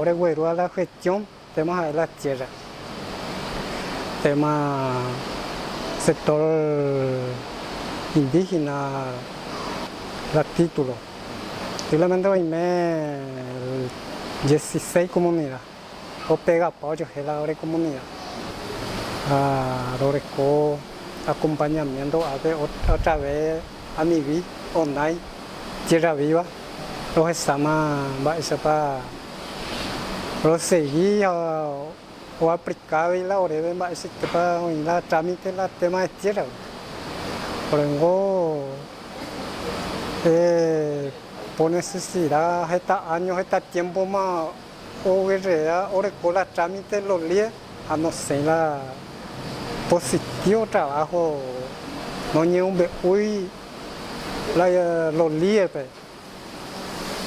Oreguerúva la gestión tema ha'e la tierra, tema sector indígena la título. Posiblemente oime 16 comunidad opegapa ojohe la ore comunidad ha roreko acompañamiento ápe otra vez anivi onái Tierra Viva rohecháma mba'éichapa rosegi ha oaplikávi la oréve mba'eichaitépa oĩ la trámite la téma de tiérragui. Orengo por nesesida heta áño, heta tiémpoma oguerrea oreko la trámite lo líder ha nosẽi la positívo traváho noñemombe'úi La los líder-pe,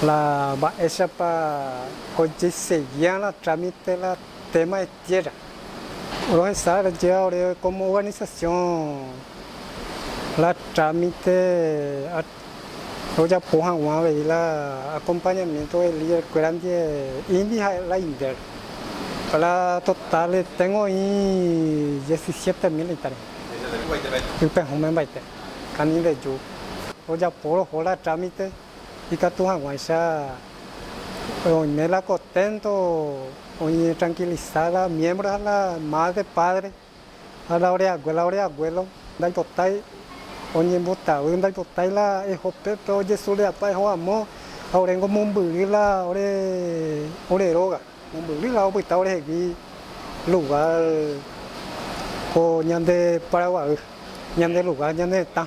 la mba'éichapa ojesegia la trámite la tema de tierra. Rohecha rejea ore como organización la trámite rojapo hag̃ua avei la acompañamiento de líder-kuéra ndie indi ha la inder. La total tengo oĩ 17 mil hectáreas. Ypehũme mbaite. Ani reju rojapo roho la trámite ikatu hag̃uáicha oime la contento, oñetranquiliza la miembro ha la madre, padre ha la ore abuela, ore abuelo ndaipotái oñembotavy, ndaipotái la eho pépe ojesuleapa eho amo ha oréngo mombyry la ore ore róga, mombyry la opyta orehegui lugar ko ñande Paraguay. Ñande lugar ñane retã.